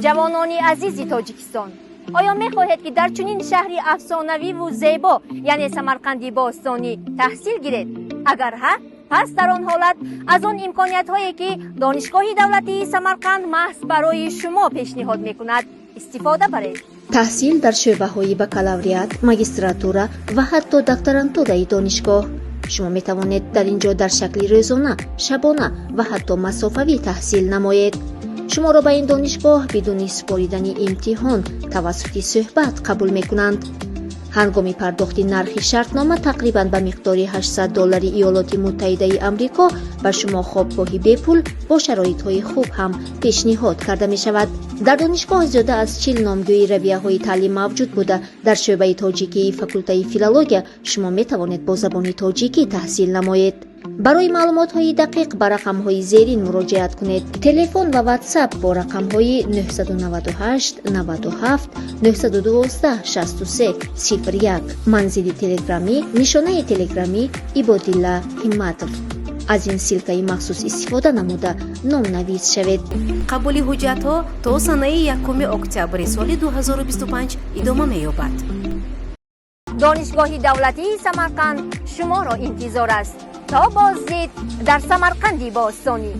Ҷавонони азизи Тоҷикистон, оё мехоҳед, ки дар чунин шаҳри афсонавиву зебо, яъне Самарқанди бостонӣ, таҳсил гиред? Агар ҳа, пас дар он ҳолат аз он имкониятҳое, ки Донишгоҳи давлатии Самарқанд маҳз барои шумо пешниҳод мекунад, истифода баред. Таҳсил дар шӯъбаҳои бакалавриат, магистратура ва ҳатто докторантураи донишгоҳ. Шумо метавонед дар ин ҷо дар шакли рӯзона, шабона ва ҳатто масофавӣ таҳсил намоед. Шуморо ба ин донишгоҳ бидуни супоридани имтиҳон тавассути суҳбат қабул мекунанд. Ҳангоми пардохти нархи шартнома тақрибан ба миқдори 800 доллари Иёлоти Муттаҳидаи Амрико ба шумо хобгоҳи бепул бо шароитҳои хуб ҳам пешниҳод карда мешавад. Дар донишгоҳ зиёда аз 40 номгӯи равияҳои таълим мавҷуд буда, дар шӯъбаи тоҷикии факултаи филология шумо метавонед бо забони тоҷикӣ таҳсил намоед. Барои маълумотҳои дақиқ ба рақамҳои зерин муроҷиат кунед: телефон ва Ватсап бо рақамҳои 998 97 912 63 01, манзили телеграмӣ, нишонаи телеграмӣ Ибодилла Ҳимматов. Аз ин ссылкаи махсус истифода намуда, номнавис шавед. Қабули ҳуҷҷатҳо то санаи 1 октябри соли 2025 идома меёбад. Донишгоҳи давлатии Самарқанд шуморо интизор аст. То боздид дар Самарқанди бостонӣ!